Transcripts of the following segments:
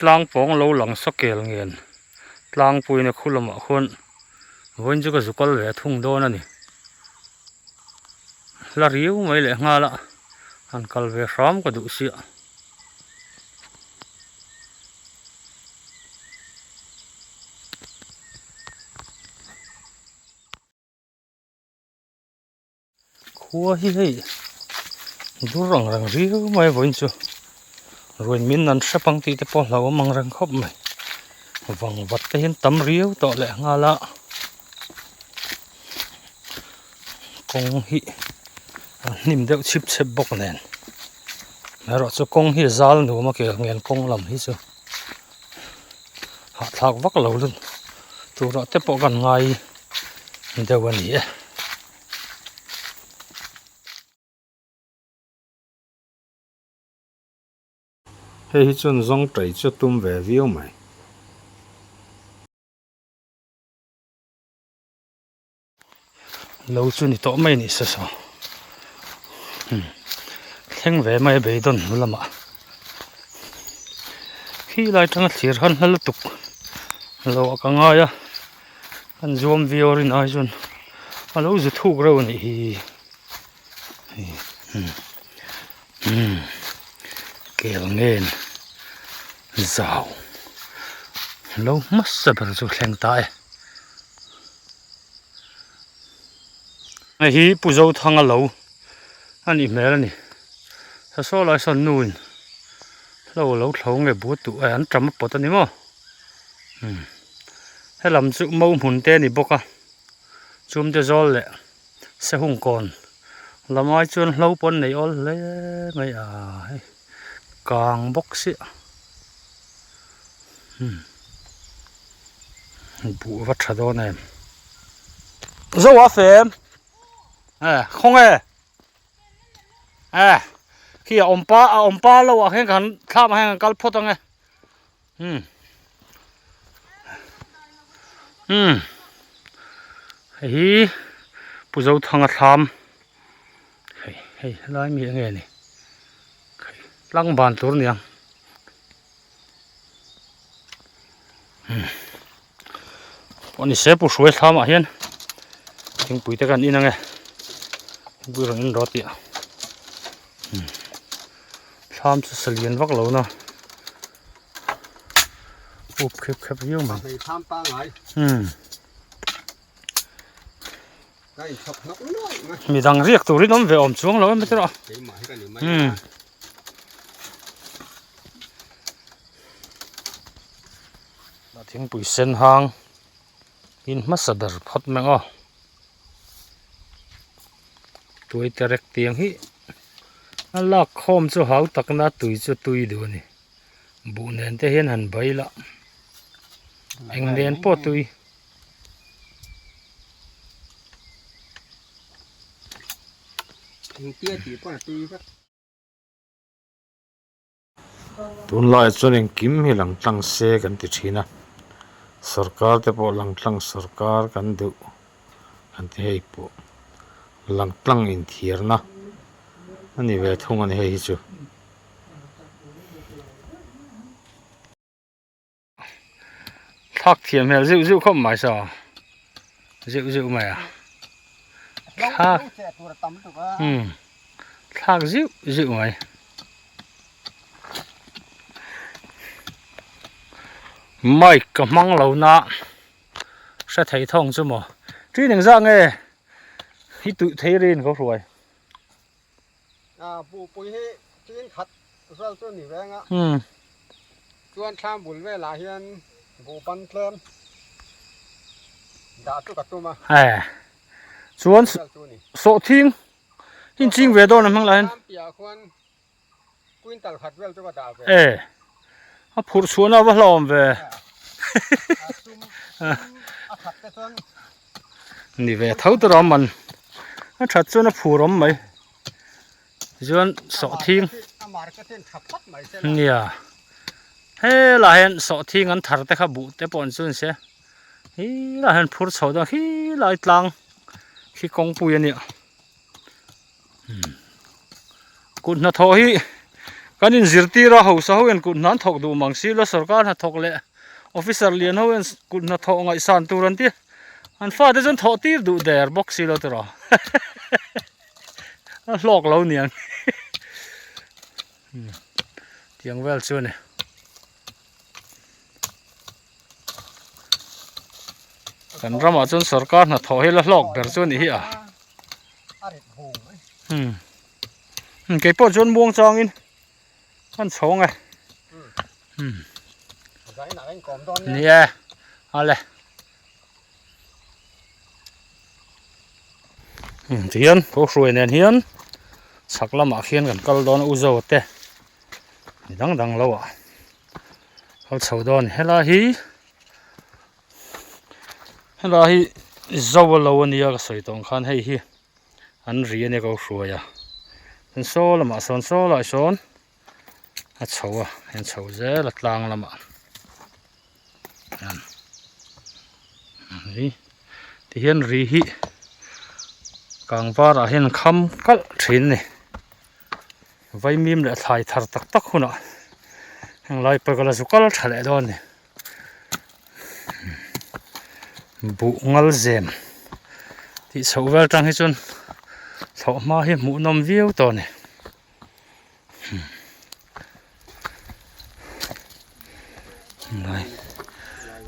Tlang pawng lo lang saw kel ngen tlangpuiin a khu lamah khuan vawiin chu ka zu kal ve thung dawn a ni. Hla riau mai leh nghal a han kal ve hram ka duh sia. Khua hi hei dur ang reng riau mai a vawiin chu ruain min an hrep ang tih te pawh hlauhawm ang reng khawp mai vang vat te hian tam riau tawh leh nghal a kawng hi a hnim deuh chhip chhep bawk nen erawh chu kawng hi a zal nuam a kel ngen kawng lam hi chu hahthlak vak lo lut turah te pawh kan ngai deuh a ni e. Hei hi chuan zawng ṭai chu tum ve viau mai. Lo chu ni tawh mai ni se saw. Thleng ve mai a beidawn hnu lamah. Khi lai tanga thlir han hla lutuk lo ah ka ngai a. Kan zuam viau rin ai chuan a lo zu thuk reuh a nih hi. Kel ngen zau lo hmasa ber chu thleng ta e. Hei hi Pu Zothanga lo a nih hmel a ni. Sasaw lai sawn nu in hlo a lo thlo nge but duh e an tam a pawt a ni maw. Helam chu mo hmun te a ni bawk a chumte zawl leh sehung kawn lamai chuan hlo pawh an nei awl hle mai a hei kang bawk siah buh va tha dawn em zo a fem e khawnge e khi a awm pa a awm pa lo ah hian ka han thlam ah hian kan kal phawt ang e. Hmm. Hmm. Hei hi Pu Zothanga thlam. Hei hei helai mi enge ni. Hei tlang ban tur niang. Hmm. Pawh ni se Pu Hruai thlam ah hian thingpui te kan in ange. Thingpui rawn in rawh tih a. Hmm. Thlam chu salian vak lo na. Up khep khep viau mai. Hei thlam pangai. Hmm. Ka in chhawp hnawk nuai mai. Midang riak turin awm ve awm chuang lo em tiraw. Keimah hi ka ni mai. Hmm. Thingpui sen hang in hmasa ber phawt mai ang aw. Tui terek tiang hi a lak khawm chu hau takna tui chu tui duh a ni buh nen te hian han bai la eng nen pawh tui. Tunlaiah chuan engkim hi lang tlang se kan ti thin a, sorkar te pawh lang tlang sorkar kan duh kan ti hei pawh lang tlang inthiarna a ni ve thung a ni hei hi chu. Thlak thiam hmel zeuh zeuh khawp mai saw zeuh zeuh mai a thlak umm thlak zeuh zeuh mai mic ka hmang lo na hre thei thawng chu maw ṭin engzah nge i tuih thei rin ka hruai. A buhpui hi ṭin khat vel chu a ni reng a, chuan thlam bul velah hian buh ban tlem dah chu ka tum a. E chuan sawhthing in ching ve dawn a hmang lah hian. Thlam piahah khuan quintal khat vel chu ka dah ve. E a phurh chhuahna a va hlauhawm ve. A sum a khat te chuan. Ni ve tho tur a awm an a that chuan a phur awm mai chuan sawhthing nia helaiah hian sawhthing an thar te kha buh te pawh an chun se helaiah hian phur chho dawn khilai tlang khi kawngpui a nia kut hnathawh hi. Kan inzirtir a, hausa ho hian kut hna an thawk duh mang si lo, sorkar hnathawk leh officer lian ho hian kut hnathawh ngaihsan tur an ti a, an fate chuan thawh tir duh der bawk si lo tiraw a hlawk lo niang tiang vel chu a ni. Kan ramah chuan sorkar hnathawh hi la hlawk ber chu a ni hi a. Kei pawh chuan muang changin kan chhawng e. Ni e, ale. Tihian ko hruai nen hian chhak lamah khian kan kal dawn a u zo te mi dang dang lo ah kal chho dawn helai hi helai hi zo a lo ania ka sawi tawh ang khan hei hi. An ri ania ka hruai a chuan saw lamah sawn saw lai sawn a chho a hian chho zel a tlang lamah hian hi tihian ri hi kang varah hian an kham kalh thin a ni vaimim leh thlai thar tak tak hunah heng lai pawh ka la zu kal tha leh dawn a ni. Buh ngal zem tih chhoh vel tang hi chuan thlawh hma hi hmuh nawm viau tawh a ni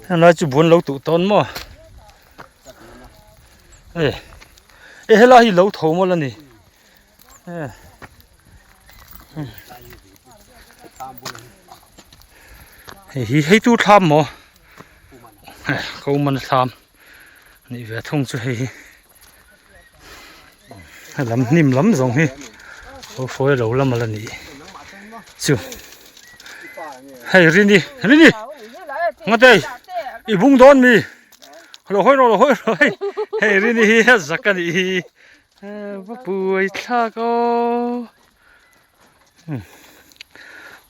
helai chu buan lo tuh tawn maw e e helai hi lo tho mawlh a ni. Hei hi hei tu thlam maw ko man thlam nih ve thung chu hei hi lam hnim lam zawng hi ho hruai lo lam ala nih chu hei rini rini ngate i bung dawn mi lo hawi rawh lo hawi rawh hei hei rini hi zak a nih hi. Va buai thlak aw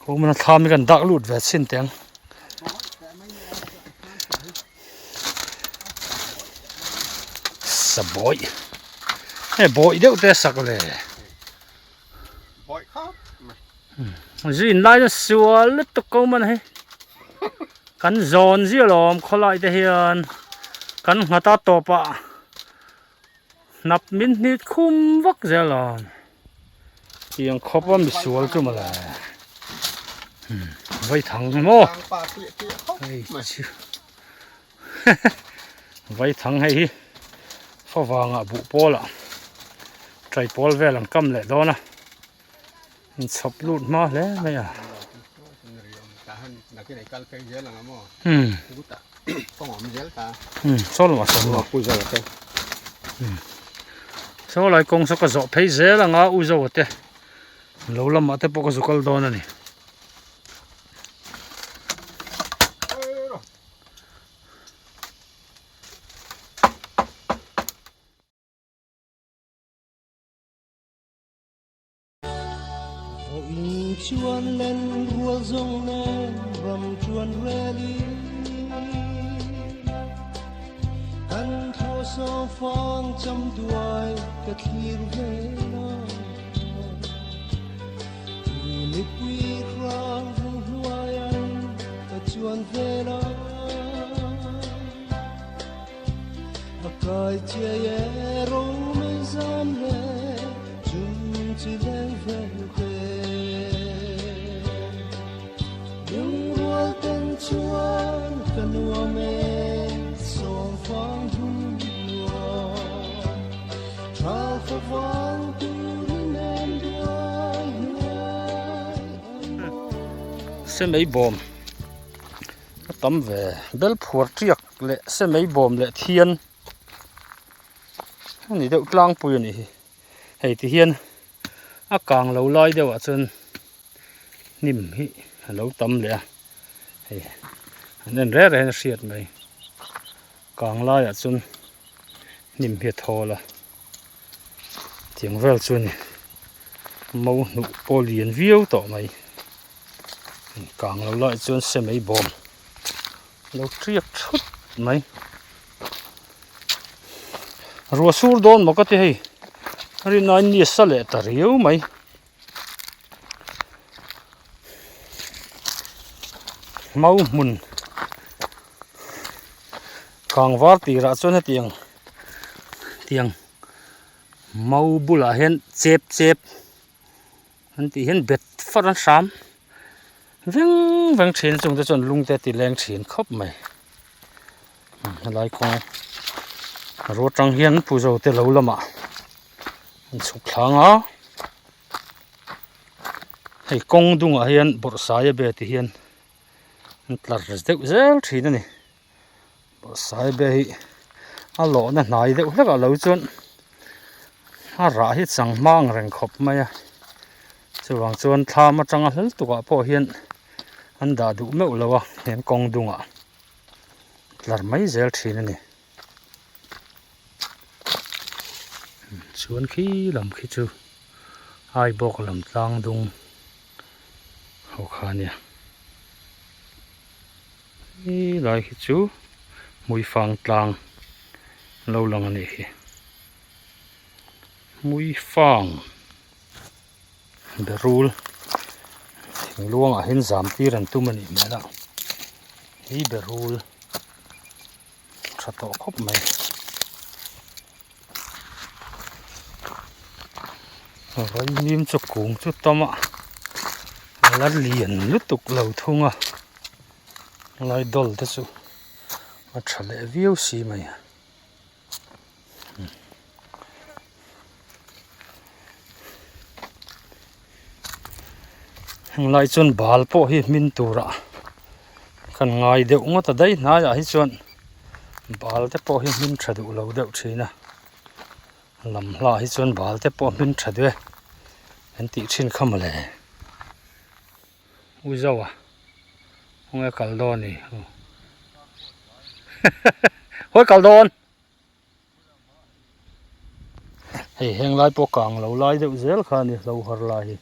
ho mana thlam hi kan dak lut ve chhin teh ang sa bawih hei bawih deuh te a sak le zu in lai na sual lutuk ko man hei kan zawn zia lawm khawlai te hian kan nghat a tawp ah. Hnap min hnit khum vak zel a tiang khawp a misual chu mawle vaithang maw hei chu vaithang hei hi favangah buh pawl ah taipawl vel an kam leh dawn a inchhawp lut hma hle mai a. Saw lamah sawn maw saw lai kawng saw ka zawh phei zel anga u zo te lo lamah te pawh ka zu kal dawn a ni. Chuan len rual zawng nen ram chuan rel in kan thaw saw fang cham duai ka thlir vel a mipui hrang vung hnuai an ka chuan vel a a kai chiai e ro mei zam le chung chi leng vel te lungrual ten chuan ka nuam e sawm fang hung nuam thal fa vang turin em duai hnuai Semei bawm a tam ve bel phuar tiak. Leh semei bawm leh thian a ni deuh tlangpui a nih hi hei ti hian a kang lo lai deuh ah chuan hnim hi a lo tam leh a hei an en reng reng a hriat mai kang lai ah chuan hnim hi a thawl a tiang vel chu a ni mau hnuh pawh lian viau tawh mai kang lo lai chuan semei bawm. Lo tiak thut mai. Rua sur dawn maw ka ti hei. Rinai ni sa leh ta riau mai. Mau hmun kang var tirah chuan hetiang tiang mau bulah hian chep chep an tih hian bet far an hram veng veng thin chung te chuan lung te a ti leng thin khawp mai helai kawng ro atang hian pu zo te lo lamah an chhuk thlang a hei kawng dungah hian bawrhsai a be ti hian an tlar deuh zel thin a ni bawrhsai be hi a lawhna hnai deuh hlek ah lo chuan a rah hi chang hmang reng khawp mai a chuvang chuan thlam atanga hlel tukah pawh hian an dah duh meuh lo a heng kawng dungah tlar mai zel thin a ni. Chuan khi lam khi chu Aibawk lam tlang dung ho kha a nia he lai khi chu Hmuifang tlang lo lang a nih hi Hmuifang berul thingluangah hian zam tir an tum a nih hmel a he berul. tha tawh khawp mai vaimim chu kung chu tam a a la lian lutuk lo thung a lai dawl te chu a tha leh viau si mai a heng lai chuan bal pawh hi hmin turah kan ngai deuh ngawt a daih hnaiah hi chuan bal te pawh hi hmin tha duh lo deuh thin a lam hla hi chuan bal te pawh hmin tha duh e an tih thin kha mawle u zo a khawnge kal dawn ni hawi kal dawn. Hei heng lai pawh kang lo lai deuh zel kha a ni hlo har lai hi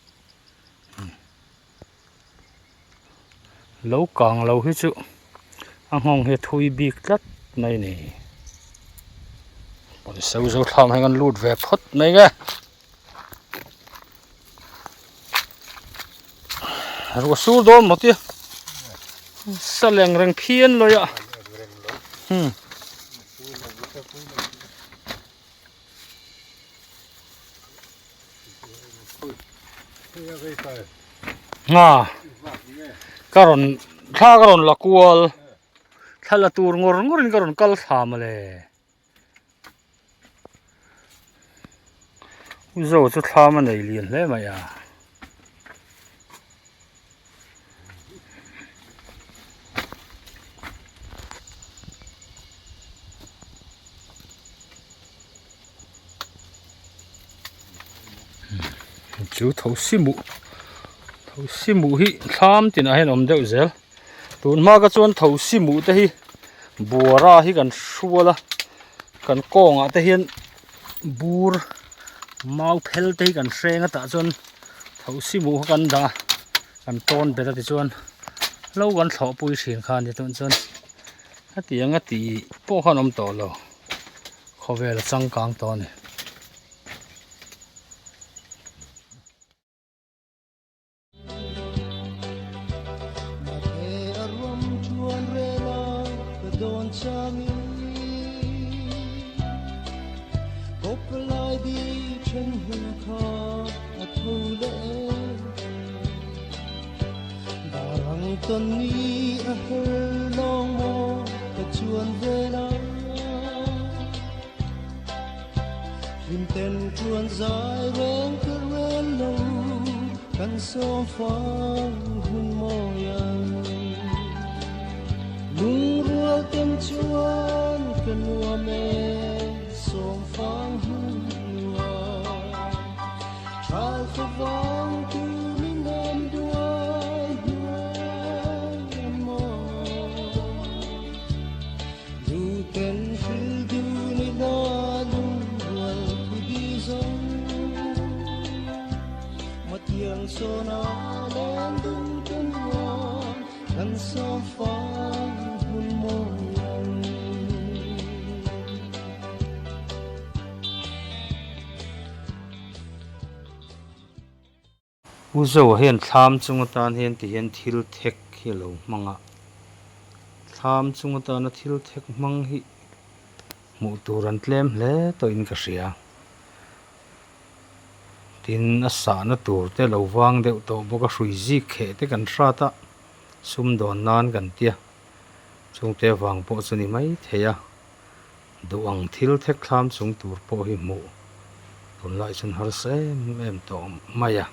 lo kang lo hi chu a nghawng hi a thui bik tlat mai a ni pawisa zo thlam hian kan lut ve phawt mai nge ruah sur dawn maw tia sa leng reng phian lawih a hmm. Nga ka rawn thla ka rawn la kual thla la tur ngawr ngawr in ka rawn kal thla mawle. Zo chu thlam a nei lian hle mai a. Chu thosi muh thosi muh hi thlam tinah hian a awm deuh zel. Tun hma ka chuan thosi muh te hi buara hi kan hrual a kan kawngah te hian bur mau phel te hi kan hreng a tah chuan thosi muh kha kan dah a kan tawn bet a tichuan lo kan thlawh pui thin kha a ni tun chuan hetiang a tih pawh khan awm tawh lo khawvel a changkang tawh a ni. U Zoa hian thlam chung atan hian ti hian thil thek hi a lo hmang a. Thlam chung atana thil thek hmang hi hmuh tur an tlem hle tawhin ka hria. Tin, a sahna tur te lo vang deuh tawh bawk a, hrui zik kheh te kan hrat a, sumdawn nan kan tia. Chungte vang pawh chu ni mai thei a, duh ang thil thek thlam chung tur pawh hi hmuh tunlai chuan harsa em em tawh mai a.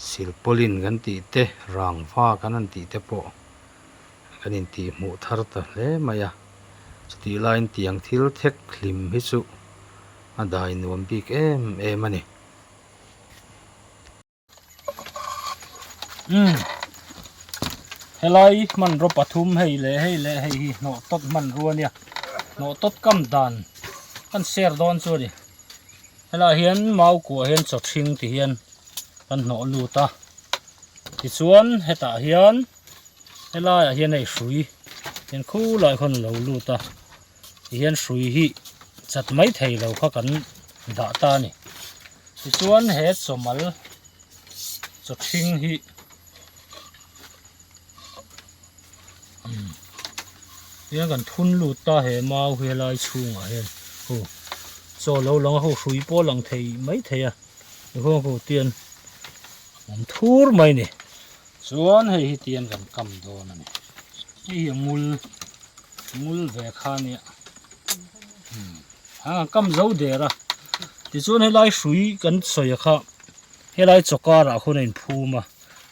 Silpaulin kan tih te, rangva kan han tih te pawh kan intih hmuh thar ta hle mai a. Chutih laiin tiang thil thek hlim hi chu a dai nuam bik em em a ni. Umm helai hmanraw pathum hei leh hei leh hei hi hnawh tawt hmanrua nia hnawh tawt kam dan kan share dawn chu a ni helaiah hian mau kuah hian chaw hring ti hian kan hnawh lut a tichuan hetah hian helaiah hian hei hrui hian khulaiah khawn a lo lut a tihian hrui hi chat mai thei lo kha kan dah ta a ni. Tichuan he chawmal chaw ṭhing hi hian kan thun lut ta he mau hi helai chhungah hian hu chaw lo lang a ho hrui pawh a lang thei mai thei a tichuan khu tian awm thur mai a ni chuan hei hi tian kan kam dawn a ni hei hi a ngul ngul ve kha a nia. A kam zo der a tichuan helai hrui kan sawi a kha helai chaw karah khawn a inphum a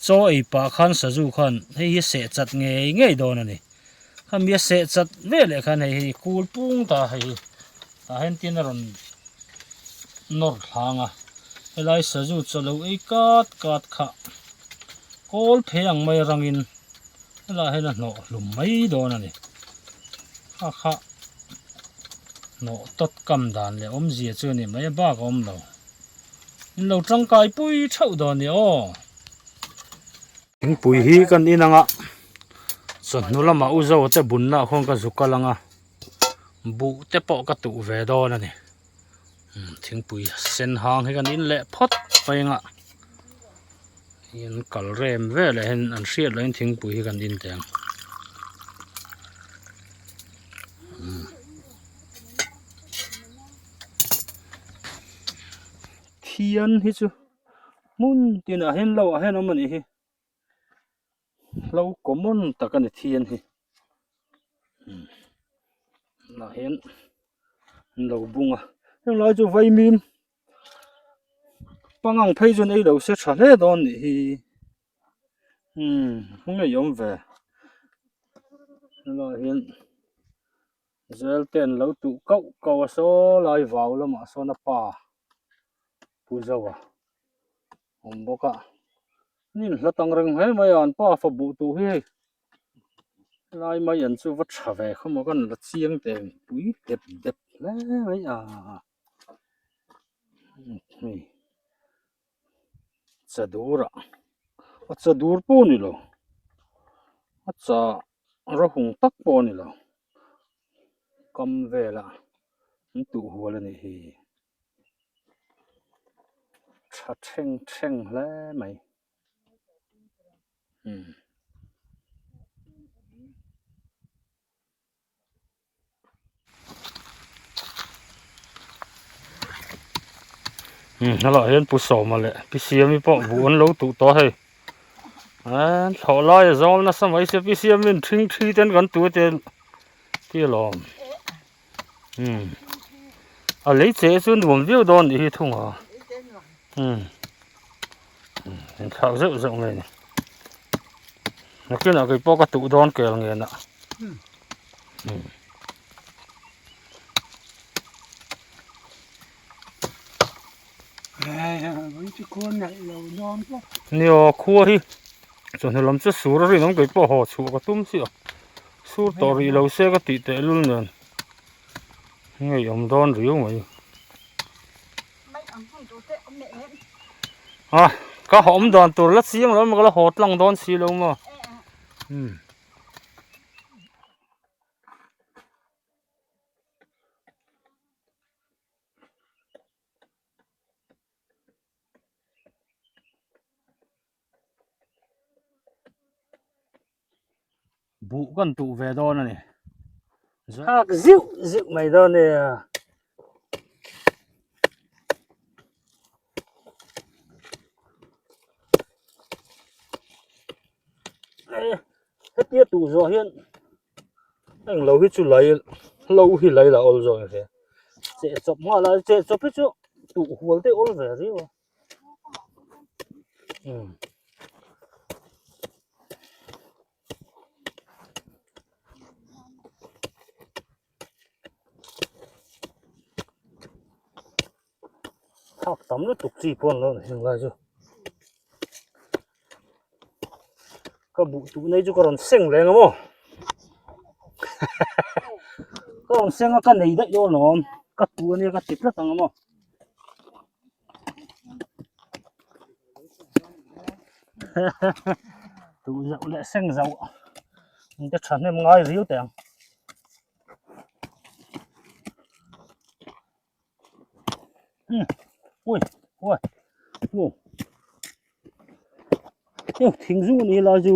chaw ei pah khan sazu khan hei hi seh chat ngei ngei dawn a ni khami a seh chat veleh khan hei hi kul pung ta hei hi tah hian tin a rawn nawr thlang a helai sazu chaw lo ei kat kat kha kawl phei ang mai rangin helaiah hian a hnawh hlum mai dawn a ni kha kha. Hnawh tawt kam dan leh awmzia chu a ni mai a bak a awm lo. In lo tangkai pui theuh dawn ni aw. Thingpui hi kan in anga chawhnu lamah u zo te bunna ah khuan ka zu kal anga buh te pawh ka tuh ve dawn a ni. Thingpui sen hang hi kan in leh phawt mai anga in kal rem vel ah hian an hriat loh in thingpui hi kan in teh ang. Thian hi chu hmun tinah hian lo ah hian awm a nih hi hlo common tak a ni thian hi tunah hian an lo bung a heng lai chu vaimim pangang phei chuan ei lo se tha hle dawn nih hi. Umm hmung ei awm ve helaiah hian zel te an lo tuh kauh kauh a saw lai vau lamah sawn a pa pu zo a awm bawk a an inhlat ang reng hle mai a an pa fa buh tuh hi hei helai mai an chu va tha ve khaw maw kan la chiang teh pui dep dep hle mai a hei. Chadur ah a chadur pawh a ni lo a cha rawhung tak pawh a ni lo kam velah an tuh hual a nih hi tha thleng thleng hle mai umm. Helaiah hian Pu Sawma leh Pi Siami pawh buh an lo tuh tawh a hei an thlawh lai a zawm nasa mai sia Pi Siami'n ṭhing ṭhi te an kan tu a ti alawm a lei che chu nuam viau dawn nih hi thung a inthlak zeuh zeuh mai a ni nakinah keipawh ka tuh dawn kel ngenah. Nia khua hi chawhnu lam chu sur a rinawm kei pawh haw chhuah ka tum chiah a sur tawh rih lo se ka tih teh lul nen ngeiawm dawn riau mai a ka haw awm dan tur la chiang lo ka la haw tlang dawn si lo maw umm. Buh kan tuh ve dawn a ni. Thlak zeuh zeuh mai dawn nia. Hetia tuh zawh hian eng lo hi chu lei lo hi lei la awl zawk ang cheh chawp nghal a cheh chawp hi chu tuh hual te awl ve riau a. Thak tam lutuk chi pawh an lo ni heng lai chu ka buh tuh nei chu ka rawn seng leng a maw ka rawn seng a ka nei daih dawn alawm ka tuh ania ka ti tlat ang a maw. Tuh zauh leh seng zauh ang te thahnem ngai riau teh ang. Ui ui u eo thing zu ni la zu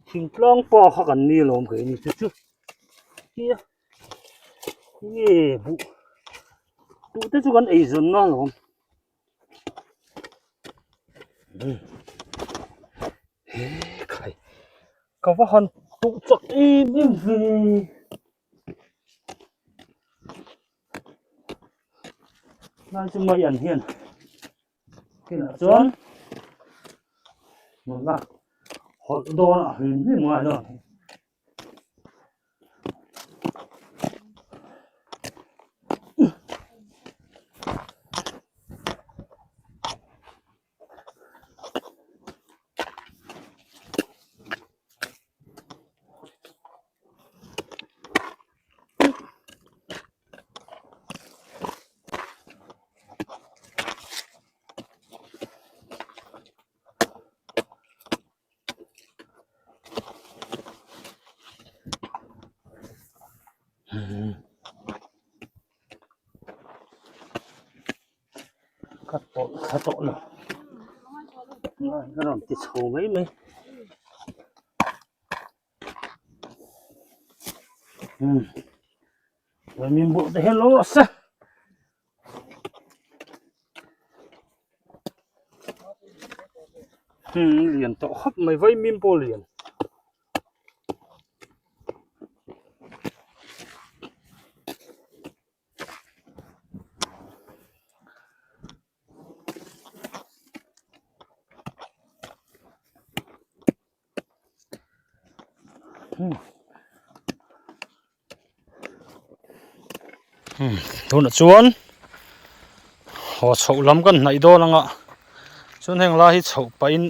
thingtlang pa kha kan ni lawm kei ni chu chu tia nge buh duh te chu kan ei zawn na lawm he khai ka va han tuh chak em em ve. Lai chu mai an hian kinah chuan nula hawlh dawn a hlim hlim ngai dawn. Ka tawlh thla tawh lo a rawn ti chho mai mai umm min buh te hian lo rawh se. Hmm lian tawh khawp mai vaimim pawh lian. Tunah chuan haw chhoh lam kan hnaih dawn ang a chuan heng lai hi chhoh pahin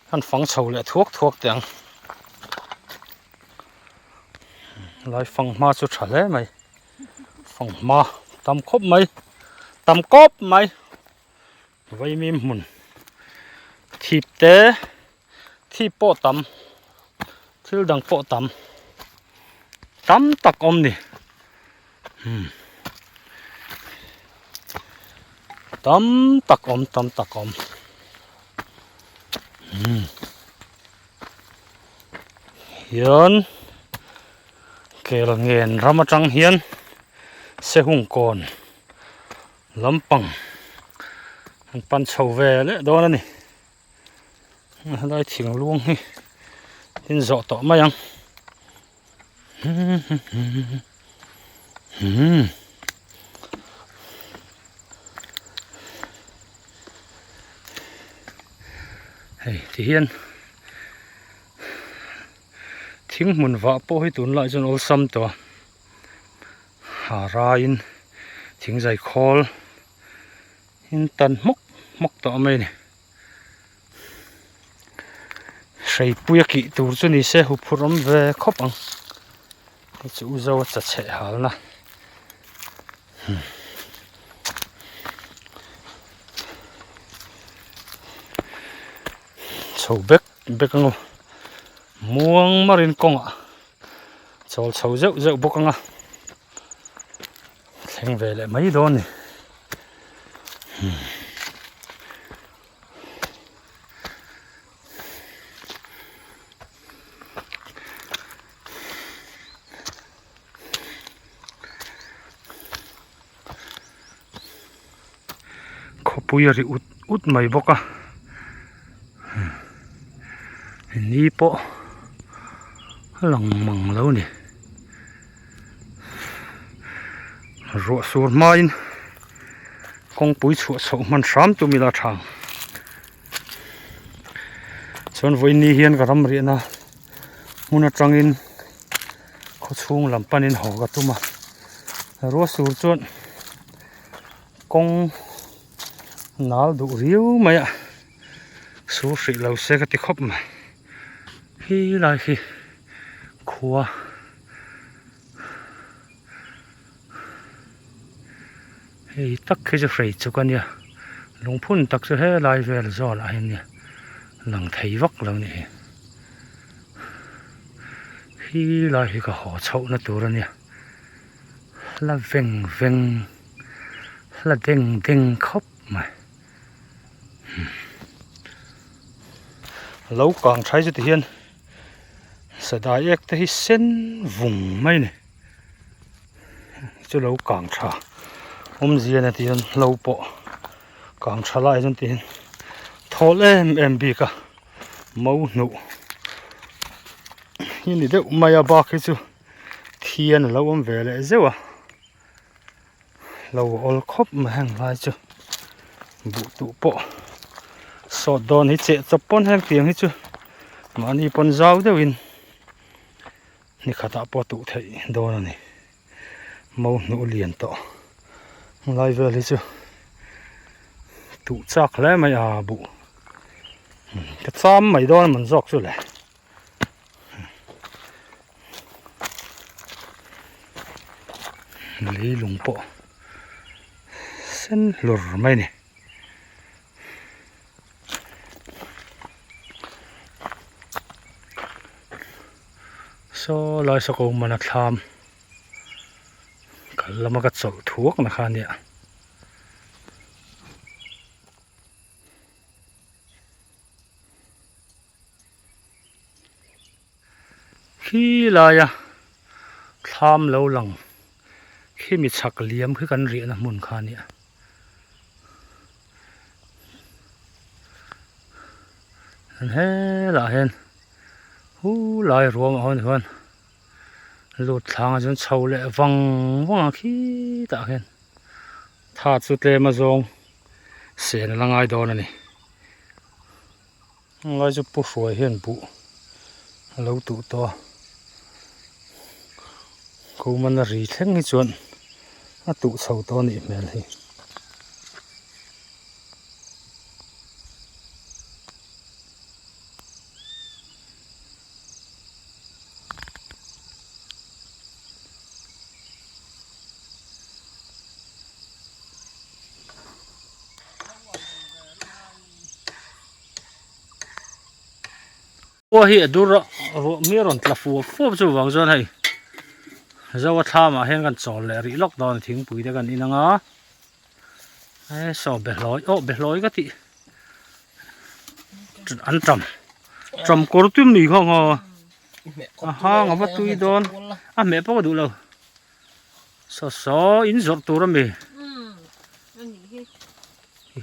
kan fang chho leh thuak thuak teh ang lai fang hma chu tha hle mai fang hma tam khawp mai tam kawp mai vaimim hmun thip te Thip pawh tam, thil dang pawh tam, tam tak awm ni. Hmm. Tam tak awm, tam tak awm. Hmm. Hian kel ngen ram atang hian sehung kawn lampang an pan chho ve leh dawn a ni. Helai thing luang hi in zawh tawh mai ang hei ti hian thing hmun vah pawh hi tunlai chuan awlsam tawh a ha raiin thingzai khawl in tan hmawk hmawk tawh mai a ni. Hreipui a kih tur chu ni se huphurh awm ve khawp ang hei chu u zo a cha chheh halna chho bek bek ang aw muang marin kawngah. Chawl chho zeuh zeuh bawk anga thleng ve leh mai dawn a ni. Khawpui a ri ut ut mai bawk a ni pawh a lang mang lo a ni ruah sur hmain kawngpui chhuah chhoh hman hram tum ila tha ang chuan vawiin hian ka ram riahna hmun atangin khaw chhung lam panin haw ka tum a ruah sur chuan kawng nal duh riau mai a sur hrih lo se ka ti khawp mai khi lai khi khua hei tak khi chu hrei chuk a nia lungphun tak chu helai vel zawn ah hian nia lang thei vak lo a nih hi khi lai hi ka haw chhoh na tur a nia la veng veng la deng deng khawp mai lo kang thai chu ti hian sadai ek te hi sen vung mai a ni. Chu lo kang tha awmzia na tih hian hlo pawh kang tha lai chuan tih hian thawl em em bik a mo hnuh hi ni deuh mai a bak hi chu thian a lo awm ve leh zeuh a lo awl khawp mai heng lai chu buh tuh pawh sawt dawn hi cheh chawp pawn heng tiang hi chu mahni pawn zau deuhin. Ni khatah pawh tuh theih dawn a ni. Mo hnuh lian tawh lai vel hi chu tuh chak hle mai a buh ka cham mai dawn a man zawk chu le. Leilung pawh sen hlur mai a ni. Saw lai saw ko man a thlam kal lama ka chawlh thuak na kha ania. Khi laia thlam lo lang khi mi chhak liam khi kan riahna hmun kha ania. An helah hian hu lai ruam ah hawn chuan lut thlang ah chuan chho leh vang vang a khitah khian tha chu tlem a zawng sen a la ngai dawn a ni. Lai chu pu hruai hian buh a lo tuh tawh a Kumana ri thleng hi chuan a tuh chho tawh a nih hmel hi. Khua hi a dur a ruah mi a rawn tla fuap fuap chu vang chuan hei zo a thlam ah hian kan chawl leh rih lawk dawn a thingpui te kan in anga e saw behlawi aw behlawi ka tih an tam tam kawr tum ni kha ang a hang a va tui dawn a hmeh pawh ka duh lo saw saw in zawrh tur a mi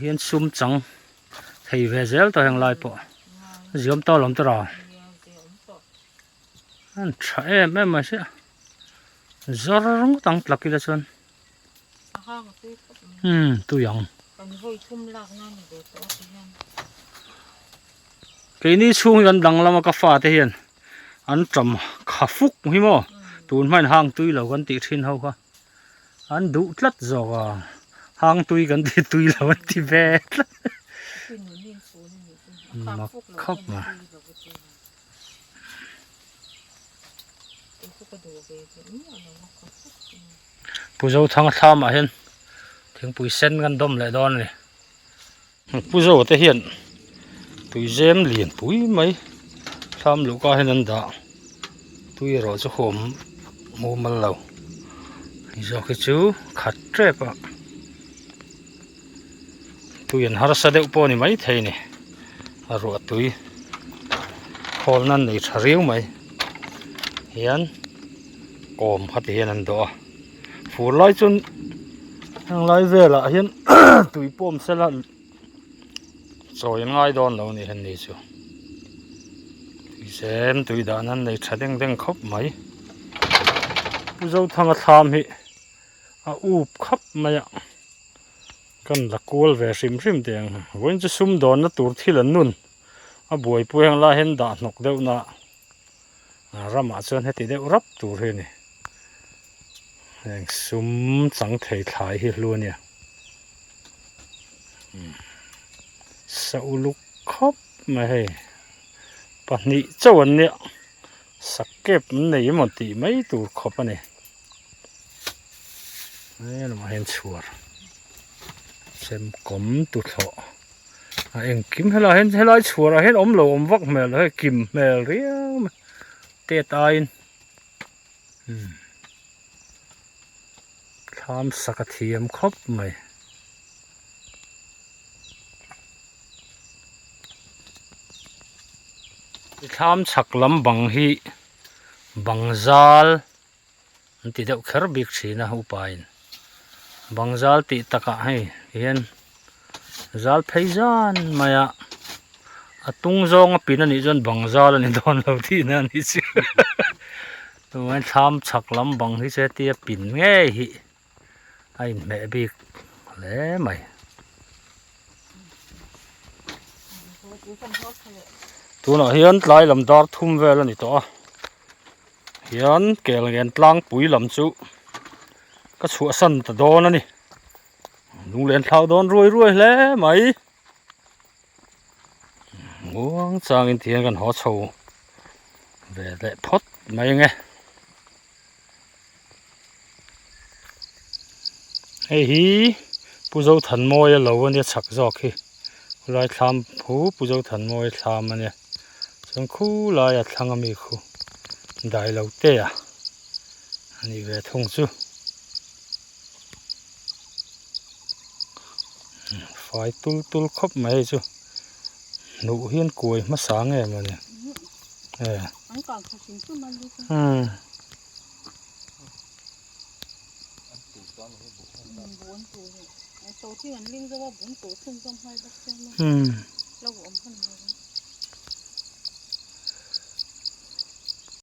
hian sum chang. Thei ve zel tawh heng lai pawh ziam tawh lawm tawh a an tha em em mai sia zawr ngawt ang tlak ila chuan umm tui ang keini chhung hi kan dang lama ka fate hian an tam kha fuk hi maw tun hmain hang tui lo kan tih thin ho kha. An duh tlat zawk a, hang tui kan ti tui lo an ti ve tlat. Mak khawp mai. Pu Zothanga thlam ah hian thingpui sen kan dawm leh dawn a ni. Pu Zoa te hian tuizem lian pui mai thlam luhka hian an dah tui erawh chu huam. Mumal lo hei zawk hi chu khat tep a tui an harsa deuh pawh a ni maithei a ni a ruah tui khawl nan nei tha riau mai hian kawm kha ti hian an dawh a fur lai chuan heng lai velah hian tui pawh awm sela. Chawi an ngai dawn lo a nih hen ni chu. Tuizem tui dan an nei tha deng deng khawp mai. Pu Zothanga thlam hi a up khap mai a. Kan la kual ve hrim hrim teh ang. Vawiin chu sumdawnna tur thil an nun a buaipui ang lai hian dah hnawk deuh na ramah chuan heti deuh rap tur hi a ni. Heng sum chang thei thlai hi hlu a nia. Sa uluk khawp mai hei pahnih chauh an nia sakep an nei emaw tih mai tur khawp a ni he lamah hian chhuar chem kawm tuthlawh a engkim helai hian helai chhuar ah hian awm lo awm vak hmel lo hei kim hmel riau mai tet aiin umm. Thlam sak a thiam khawp mai. Thlam chhak lam bang hi bang zal an ti deuh kher bik thin a upa in bang zal tih takah hei hian zal phei zan mai a a tung zawng a pin a nih chuan bang zal a ni dawn lo tihna a ni chu. Chuan thlam chhak lam bang hi chu hetia pin ngei hi a inhmeh bik hle mai. Tunah hian tlai lam dar thum vel a ni tawh a hian kel ngen tlangpui lam chu ka chhuahsan ta dawn a ni lunglen thlau dawn ruai ruai hle mai. Muang changin ti hian kan haw chho ve leh phawt mai ang e. Hei hi Pu Zothanmawia lo ania chhak zawk hi khulai thlam khu Pu Zothanmawia thlam ania chuan khulaia thlang ami khu dai lo te a anih ve thung chu. Fai tul tul khawp mai hei chu hnuh hian kuai hmasa nge mawni e umm umm.